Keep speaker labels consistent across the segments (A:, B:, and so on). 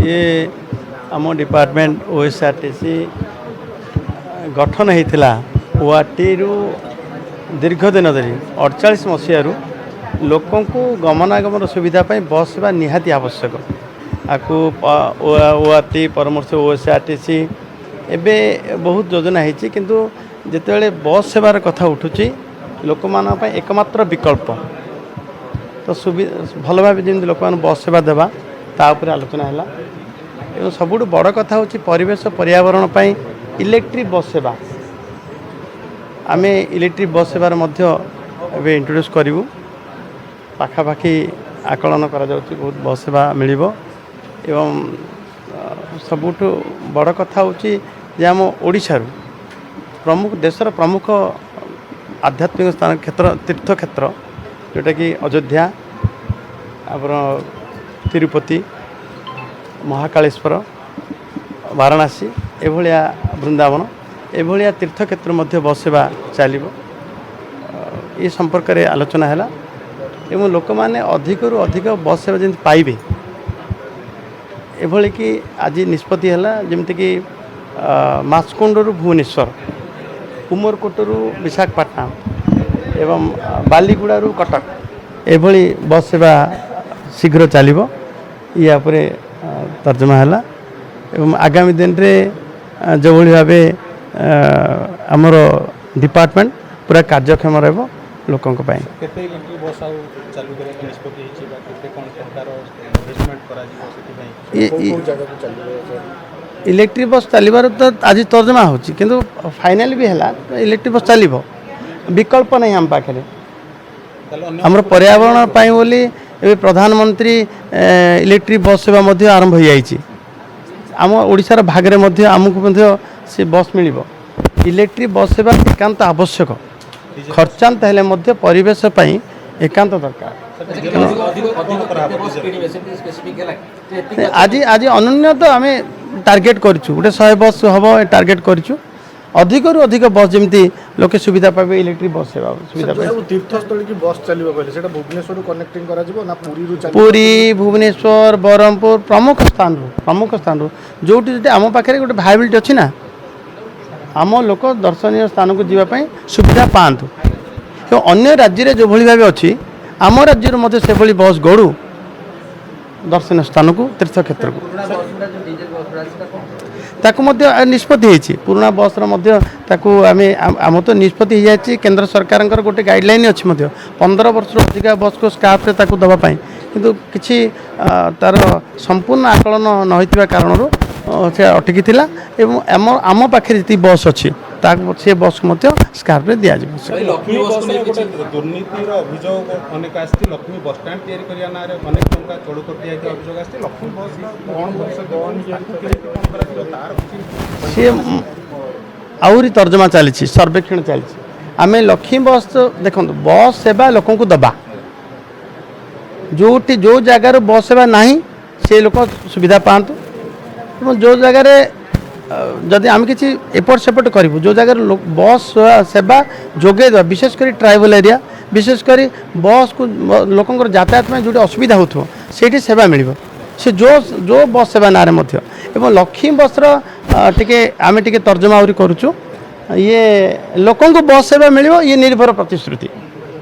A: ଇଏ ଆମ department OSRTC ଗଠନ ହେଇଥିଲା ଓଆରଟିରୁ। ଦୀର୍ଘ ଦିନ ଧରି 48 ମସିହାରୁ ଲୋକଙ୍କୁ ଗମନାଗମନ ସୁବିଧା ପାଇଁ ବସ୍ ସେବା ନିହାତି ଆବଶ୍ୟକ। ଆକୁ ଓଆରଟି ପରାମର୍ଶ ଓଏସ୍ଆର୍ଟିସି ଏବେ ବହୁତ ଯୋଜନା ହେଇଛି। କିନ୍ତୁ ଯେତେବେଳେ ବସ୍ ସେବାର କଥା ଉଠୁଛି, ଲୋକମାନଙ୍କ ପାଇଁ ଏକମାତ୍ର ବିକଳ୍ପ ତ ଭଲ ଭାବେ ଯେମିତି ଲୋକମାନଙ୍କୁ ବସ୍ ସେବା ଦେବା, ତା ଉପରେ ଆଲୋଚନା ହେଲା। ଏବଂ ସବୁଠୁ ବଡ଼ କଥା ହେଉଛି ପରିବେଶ ପର୍ୟାବରଣ ପାଇଁ ଇଲେକ୍ଟ୍ରିକ୍ ବସ୍ ସେବା। ଆମେ ଇଲେକ୍ଟ୍ରିକ୍ ବସ୍ ସେବାର ମଧ୍ୟ ଏବେ ଇଣ୍ଟ୍ରୋଡ୍ୟୁସ୍ କରିବୁ। ପାଖାପାଖି ଆକଳନ କରାଯାଉଛି, ବହୁତ ବସ୍ ସେବା ମିଳିବ। ଏବଂ ସବୁଠୁ ବଡ଼ କଥା ହେଉଛି ଯେ ଆମ ଓଡ଼ିଶାରୁ ପ୍ରମୁଖ ଦେଶର ପ୍ରମୁଖ ଆଧ୍ୟାତ୍ମିକ ସ୍ଥାନ କ୍ଷେତ୍ର, ତୀର୍ଥକ୍ଷେତ୍ର, ଯେଉଁଟାକି ଅଯୋଧ୍ୟା, ଆମର ତିରୁପତି, ମହାକାଳେଶ୍ୱର, ବାରାଣାସୀ, ଏଭଳିଆ ବୃନ୍ଦାବନ, ଏଭଳିଆ ତୀର୍ଥକ୍ଷେତ୍ର ମଧ୍ୟ ବସ୍ ସେବା ଚାଲିବ। ଏ ସମ୍ପର୍କରେ ଆଲୋଚନା ହେଲା ଏବଂ ଲୋକମାନେ ଅଧିକରୁ ଅଧିକ ବସ୍ ସେବା ଯେମିତି ପାଇବେ, ଏଭଳି କି ଆଜି ନିଷ୍ପତ୍ତି ହେଲା, ଯେମିତିକି ମାଛକୁଣ୍ଡରୁ ଭୁବନେଶ୍ୱର, ଉମରକୋଟରୁ ବିଶାଖାପାଟଣା ଏବଂ ବାଲିଗୁଡ଼ାରୁ କଟକ, ଏଭଳି ବସ୍ ସେବା ଶୀଘ୍ର ଚାଲିବ। ୟା ଉପରେ ତର୍ଜମା ହେଲା। ଏବଂ ଆଗାମୀ ଦିନରେ ଯେଉଁଭଳି ଭାବେ ଆମର ଡିପାର୍ଟମେଣ୍ଟ ପୁରା କାର୍ଯ୍ୟକ୍ଷମ ରହିବ ଲୋକଙ୍କ ପାଇଁ।
B: କେତେ ଇଲେକ୍ଟ୍ରିକ୍ ବସ୍ ଆଉ ଚାଲୁ କରିବା ପାଇଁ ନିଷ୍ପତ୍ତି ହେଇଛି ବା କେତେ କ'ଣ ଟଙ୍କାର ଇନଭେଷ୍ଟମେଣ୍ଟ କରାଯିବ ସେଥିପାଇଁ?
C: କୋଉ ଜାଗାକୁ ଚାଲିବ?
A: ଇଲେକ୍ଟ୍ରିକ୍ ବସ୍ ଚାଲିବାର ତ ଆଜି ତର୍ଜମା ହେଉଛି, କିନ୍ତୁ ଫାଇନାଲ୍ ବି ହେଲା। ଇଲେକ୍ଟ୍ରିକ୍ ବସ୍ ଚାଲିବ, ବିକଳ୍ପ ନାହିଁ ଆମ ପାଖରେ।
B: ତାହେଲେ ଅନ୍ୟ
A: ଆମର ପର୍ୟାବରଣ ପାଇଁ ବୋଲି ଏବେ ପ୍ରଧାନମନ୍ତ୍ରୀ ଇଲେକ୍ଟ୍ରିକ୍ ବସ୍ ସେବା ମଧ୍ୟ ଆରମ୍ଭ ହୋଇଯାଇଛି। ଆମ ଓଡ଼ିଶାର ଭାଗରେ ମଧ୍ୟ ଆମକୁ ମଧ୍ୟ ସେ ବସ୍ ମିଳିବ। ଇଲେକ୍ଟ୍ରିକ୍ ବସ୍ ସେବା ଏକାନ୍ତ ଆବଶ୍ୟକ। ଖର୍ଚ୍ଚାନ୍ତ ହେଲେ ମଧ୍ୟ ପରିବେଶ ପାଇଁ ଏକାନ୍ତ ଦରକାର।
D: ଅଧିକ ଅଧିକ କେତେ ବସ୍ କିଣିବେ, ସେମିତି ସ୍ପେସିଫିକ୍ ହେଲା ଯେ ଏତିକି?
A: ଆଜି ଅନନ୍ୟ ତ ଆମେ ଟାର୍ଗେଟ୍ କରିଛୁ, ଗୋଟେ 100 ବସ୍ ହେବ ଟାର୍ଗେଟ୍ କରିଛୁ। ଅଧିକରୁ ଅଧିକ ବସ୍ ଯେମିତି ଲୋକେ ସୁବିଧା ପାଇବେ, ଇଲେକ୍ଟ୍ରିକ୍ ବସ୍ ସେବା ସୁବିଧା ପାଇବେ।
C: ସବୁ ତୀର୍ଥସ୍ଥଳୀ କି ବସ୍ ଚାଲିବ କହିଲେ, ସେଇଟା ଭୁବନେଶ୍ୱରରୁ କନେକ୍ଟିଂ କରାଯିବ ନା ପୁରୀରୁ ଚାଲିବ?
A: ପୁରୀ, ଭୁବନେଶ୍ୱର, ବ୍ରହ୍ମପୁର, ପ୍ରମୁଖ ସ୍ଥାନରୁ ଯେଉଁଠି ଯଦି ଆମ ପାଖରେ ଗୋଟେ ଭାଇବିଲିଟି ଅଛି ନା, ଆମ ଲୋକ ଦର୍ଶନୀୟ ସ୍ଥାନକୁ ଯିବା ପାଇଁ ସୁବିଧା ପାଆନ୍ତୁ। ଏବଂ ଅନ୍ୟ ରାଜ୍ୟରେ ଯେଉଁଭଳି ଭାବେ ଅଛି, ଆମ ରାଜ୍ୟରୁ ମଧ୍ୟ ସେଭଳି ବସ୍ ଗଡ଼ୁ ଦର୍ଶନୀୟ ସ୍ଥାନକୁ, ତୀର୍ଥକ୍ଷେତ୍ରକୁ।
D: ପୁରୁଣା ବସ୍ ଗୁଡ଼ା, ଯୋଉ ଡିଜେଲ ବସ୍ ଗୁଡ଼ା, ସେଟା କ'ଣ?
A: ତାକୁ ମଧ୍ୟ ନିଷ୍ପତ୍ତି ହେଇଛି। ପୁରୁଣା ବସ୍ର ମଧ୍ୟ ତାକୁ ଆମେ ଆମର ତ ନିଷ୍ପତ୍ତି ହେଇଯାଇଛି। କେନ୍ଦ୍ର ସରକାରଙ୍କର ଗୋଟେ ଗାଇଡ଼ଲାଇନ୍ ଅଛି ମଧ୍ୟ, 15 ବର୍ଷରୁ ଅଧିକା ବସ୍କୁ ସ୍କ୍ରାପ୍ରେ ତାକୁ ଦେବା ପାଇଁ। କିନ୍ତୁ କିଛି ତାର ସମ୍ପୂର୍ଣ୍ଣ ଆକଳନ ନ ହୋଇଥିବା କାରଣରୁ ସେ ଅଟକି ଥିଲା। ଏବଂ ଆମ ପାଖରେ ଯେତିକି ବସ୍ ଅଛି, ତାକୁ ସେ ବସ୍କୁ ମଧ୍ୟ ସ୍କ୍ରାପ୍ରେ ଦିଆଯିବ।
D: ଲକ୍ଷ୍ମୀ ବସ୍କୁ
B: ବସ୍ରେ
D: ନେଇ
B: ଗୋଟେ
D: କିଛି
B: ଦୁର୍ନୀତିର ଅଭିଯୋଗ ଅନେକ ଆସିଛି। ଲକ୍ଷ୍ମୀ ବସଷ୍ଟାଣ୍ଡ ତିଆରି କରିବା ନାଁରେ ଅନେକ ଟଙ୍କା ଚଳୁ କଟିଯାଇଥିବା ଅଭିଯୋଗ ଆସିଛି। ଲକ୍ଷ୍ମୀ ବସ୍ର କ'ଣ ଭବିଷ୍ୟତ, ତାକୁ କେମିତି କ'ଣ କରାଯିବ, ତାର କିଛି
A: ସିଏ ଆହୁରି ତର୍ଜମା ଚାଲିଛି, ସର୍ବେକ୍ଷଣ ଚାଲିଛି। ଆମେ ଲକ୍ଷ୍ମୀ ବସ୍, ଦେଖନ୍ତୁ, ବସ୍ ସେବା ଲୋକଙ୍କୁ ଦେବା। ଯେଉଁଠି ଯେଉଁ ଜାଗାରୁ ବସ୍ ସେବା ନାହିଁ, ସେ ଲୋକ ସୁବିଧା ପାଆନ୍ତୁ। ଏବଂ ଯେଉଁ ଜାଗାରେ ଯଦି ଆମେ କିଛି ଏପଟ ସେପଟ କରିବୁ, ଯେଉଁ ଜାଗାରେ ବସ୍ ସେବା ଯୋଗାଇ ଦେବା, ବିଶେଷ କରି ଟ୍ରାଇବାଲ୍ ଏରିଆ, ବିଶେଷ କରି ବସ୍କୁ ଲୋକଙ୍କର ଯାତାୟାତ ପାଇଁ ଯେଉଁଠି ଅସୁବିଧା ହେଉଥିବ, ସେଇଠି ସେବା ମିଳିବ, ସେ ଯେଉଁ ଯେଉଁ ବସ୍ ସେବା ନାଁରେ ମଧ୍ୟ। ଏବଂ ଲକ୍ଷ୍ମୀ ବସ୍ର ଟିକେ ଆମେ ଟିକେ ତର୍ଜମା ଆହୁରି କରୁଛୁ। ଇଏ ଲୋକଙ୍କୁ ବସ୍ ସେବା ମିଳିବ, ଇଏ ନିର୍ଭର ପ୍ରତିଶ୍ରୁତି।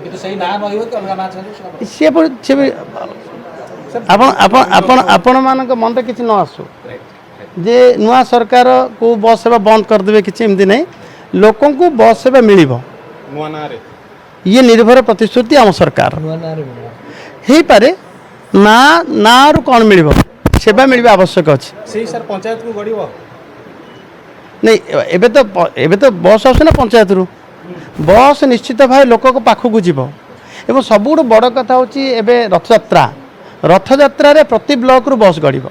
D: କିନ୍ତୁ ସେଇ ନାଁ ରହିବ କି ଅଲଗା ନାଁ ଚାଲିବ, ସେଟା
A: ସିଏ ପୁଣି ସିଏ ବି ଆପଣ ଆପଣ ଆପଣ ଆପଣମାନଙ୍କ ମନରେ କିଛି ନ ଆସୁ ଯେ ନୂଆ ସରକାର କେଉଁ ବସ୍ ସେବା ବନ୍ଦ କରିଦେବେ। କିଛି ଏମିତି ନାହିଁ, ଲୋକଙ୍କୁ ବସ୍ ସେବା ମିଳିବ।
B: ନୂଆ ନାଁରେ।
A: ଇଏ ନିର୍ଭର ପ୍ରତିଶ୍ରୁତି ଆମ ସରକାର।
D: ନୂଆ ନାଁରେ ମିଳିବ।
A: ହେଇପାରେ। ନା, ନାଁରୁ କ'ଣ ମିଳିବ? ସେବା ମିଳିବା ଆବଶ୍ୟକ ଅଛି।
B: ସେଇ ସାର୍ ପଞ୍ଚାୟତକୁ ଗଡ଼ିବ?
A: ନାଇଁ, ଏବେ ତ ବସ୍ ଆସୁଛି ନା ପଞ୍ଚାୟତରୁ। ବସ୍ ନିଶ୍ଚିତ ଭାବେ ଲୋକଙ୍କ ପାଖକୁ ଯିବ। ଏବଂ ସବୁଠୁ ବଡ଼ କଥା ହେଉଛି ଏବେ ରଥଯାତ୍ରା, ରଥଯାତ୍ରାରେ ପ୍ରତି ବ୍ଲକରୁ ବସ୍ ଗଡ଼ିବ।